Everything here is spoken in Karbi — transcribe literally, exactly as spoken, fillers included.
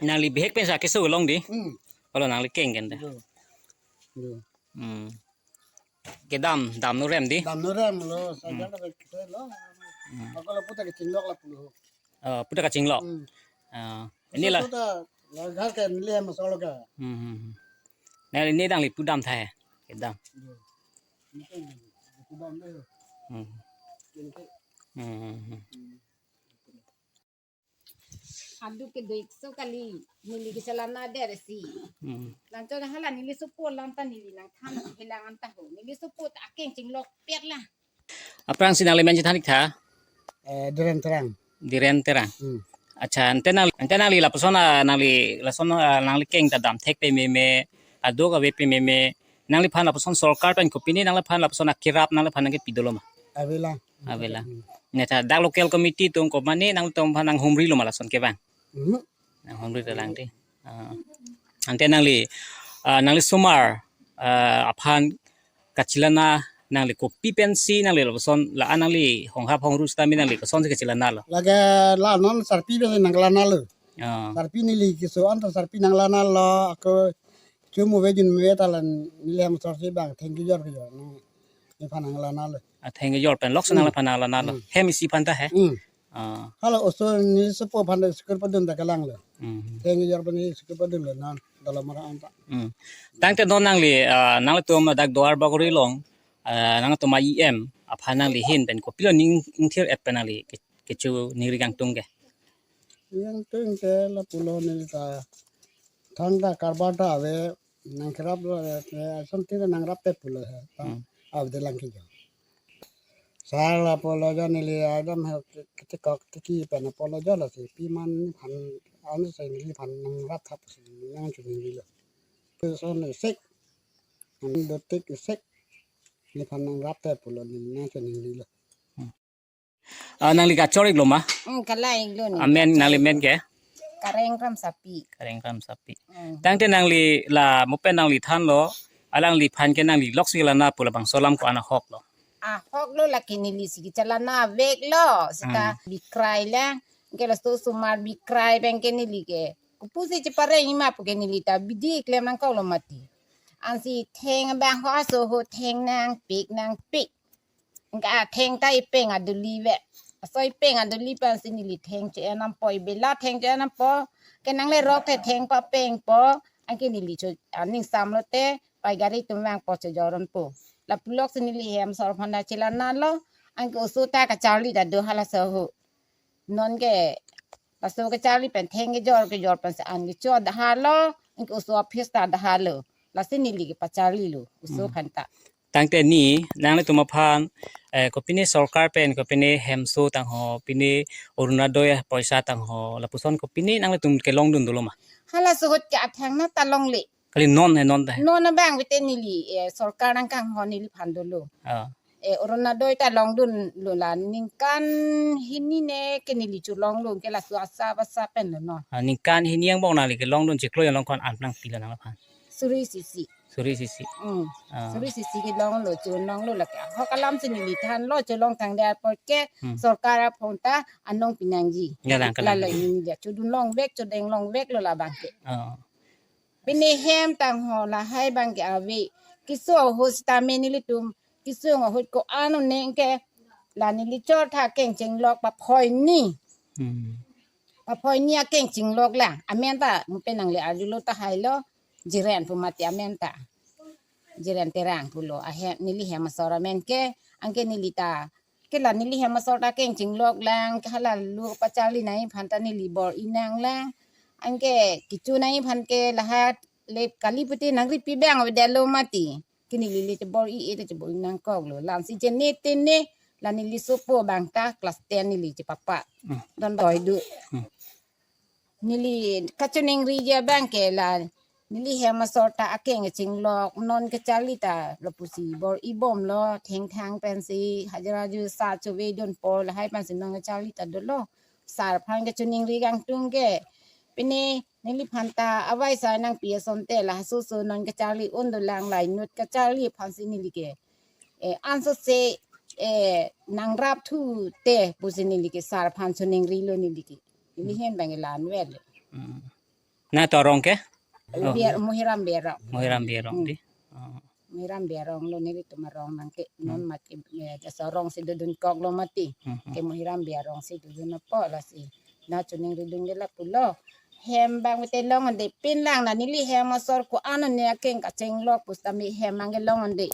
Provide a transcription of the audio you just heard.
Nangli bihek pensi keso long di. Hmm. Olo nangli keng kan ta. Yo. Yo. Hmm. Kedam, dam no rem di. Dam no rem lo, hmm, saja la kita lo. Hmm. Ako lapu ta kachinglok lapu lo. Oh, pu ta kachinglok. Hmm. Ah, ini la. Laso ta, la ghar ke neli hem asor lo ka. Hmm, hmm, hmm. Neli ini dang li pu dam thai. Kedam. Yo. Ini kan pu dam deh. Hmm. Ini kan. Hmm, hmm, hmm. Hmm. Adu ke doik so kali, neli ke chalana der si. Hmm. Nang chona hala neli sopo alam ta neli nangthan hilang anta ho. Neli sopo ta akeng chinglok pet la. Aphrangsi nangli men chethan ik tha? Eh, Diren Terang. Diren Terang. Hmm. Accha, ante nang, ante nangli lapuson, ah, nangli lason, ah, nangli keng ta dam thek pameme, aduk ave pameme, nangliphan lapuson sorkar pen kopine nangliphan lapuson akerap nangliphan nangkepi dolo ma? Ave la. Ave la. Hmm. Neta dak local committee atum komane nangtumphan nanghumri lo ma lason kevang? Hmm. Nanghumri ta lang di. Ah. Ante nangli, ah, nangli osomar, ah, aphan kachelana nangli kopi pensi nangli lapuson la nangli honghap hongru sitame nangli kosonsi kachelana lo? Lake la non sarpi pensi nangkelana lo. Ah. Sarpi neli keso anta sarpi nanglana lo, ako chumuve junmuve ta la neli hem asor si bang theng kejor kejor. Nangphan nanglana lo. Ah, theng kejor pen lok si, hmm, nangphan nanglana lo. Hmm. Hem isi aphan ta he? Hmm. Ah. Hala oso neli sopo aphan school padun ta kelang lo. Hmm. Theng kejor pen neli school padun lo non Dolamara anta. Hmm. Tangte non nangli, ah, nanglitum dak Duar Bagori along, ah, nangtum a-E M aphan nangli ahin pen kopilo ning ingthir et pen nangli ke-, kechoningri kangtung ke? Kangtung ke lapulo neli ta thangta karbar ta ave, nangkerap lo, eh, ason tira nangrap te pulo he. Ta, hmm, ave de lang kejor. Sar lapulo jo neli adam he ke-, ketekok teki pen lapulo jo lasi piman nephan ansi neliphan nangrap thap si nangchoningri lo. Ason isik, dotik isik, nephan nangrap te pulo neli nangchoningri lo. Hmm. Ah, nangli kachor ik lo ma? Hmm, kalang ik lo ni. Amen, kachor nangli ik men lo ke? Kareng Ramsapi. Kareng Ramsapi. Hmm. Tangte nangli la mo pen nangli thanlo, alangliphan ke nangli lok si chelana pu labangso alam ko-an ahok lo? Ahok lo, lake neli si kechelana vek lo, seta, hmm, bikrai lang. Ke laso osomar bikrai pen ke neli ke kopusi chepareng-i ma pu ke neli ta bidi klem nangkok lo mati. Ansi theng abang ho aso ho theng nangpik nangpik. Anke atheng ta ipeng aduli ve. Aso ipeng aduli pensi neli theng che-en dampo, ibela theng che-en dampo. Ke nanglerok te theng papengpo. Anke neli cho aning samlo te pai gari atum vangpo chojor dampo. Lapu lok si neli hem asor aphan ta chelana lo. Anke oso ta kacharli ta do halaso ho. Non ke laso kacharli pen theng kejor kejor pensi an kecho dahalo, anke oso office ta dahalo. Lasi neli kepacharli lo oso, hmm, aphan ta. Tangte ni nanglitum aphan, eh, kopine sorkar pen kopine hemso tangho, pine Orunodoi poisa tangho, lapuson kopine nanglitum kelongdun dolo ma? Halaso ahut ke athang na ta longle. Kali non he, non ta he? Non abang vete neli, eh, sorkar nangkangho neliphan dolo. Ah. Eh, Orunodoi ta longdun lo la ningkan hini ne ke neli cholong lo, ke laso asap asap pen lo non. Ah, ningkan hini angbong nangli kelongdun chiklo along ko-an nangpilo nangliphan? Suri isi isi. Suri isi isi. Hmm. Ah. Suri isi isi kelong lo, cholong lo lake. Ahok alam si neli thanlo cholong thang de apot ke, hmm, sorkar aphong ta anong pinangji. Ya, lang, la kalang. La neli ya chodun longvek, chodeng longvek lo labang ke. Ah. Pine hem tangho lahai abang ke ave. Keso ahut sitame nelitum keso ahut ko-an un-e ke la neli chor tha akeng chinglok paphoi ni. Hmm. Paphoi ni akeng chinglok lang. Amen ta mo pen nangli arjulo tahai lo, Jiren pu mati amen ta. Jiren Terang pulo. Ahem neli hem asor amen ke, anke neli ta ke la neli hem asor ta akeng chinglok lang, ke hala lo pacharli nangji aphan ta neli bor-i nang lang. Anke kecho nangji aphan ke lahai le kali puti nangripi abang avedetlo mati. Ke neli le chebor-i, e chebor-i nangkok lo. Lamsi chene tene la neli sopo abang ta class ten neli chepapa. Hmm. Don doi do. Hmm. Neli kachoningri abang ke la neli hem asor ta akeng chinglok, non kacharli ta lapusi bor-i bomlo, thengthang pensi hajira ju sa chove donpo, lahai pensi non kacharli ta dolo. Sar aphan kachoningri kangtung ke. Pine neliphan ta avai sa nangpi asonte la soso non kacharli un dolang, la inut kacharli aphansi neli ke, eh, ansose, eh, nangrap thu te pusi neli ke sar aphan choningri lo neli ke. Neli, hmm, hem abang ke la-an vet lo. Hmm. Na to arong ke? Oh. Biar Muhiram Biarong. Muhiram Biarong Hmm. Dei. Oh. Muhiram Biarong lo neli tum arong nang ke non mat ke, eh, jasa arong si dodun kok lo mati. Hmm, hmm. Ke Muhiram Biarong si dodun apo lasi. Na chuning ridung ke lapulo. Hem bang te longon dei, pinlang na neli hem asor ko-an ne akeng kacheng lok pusitame hem ang ke longon dei.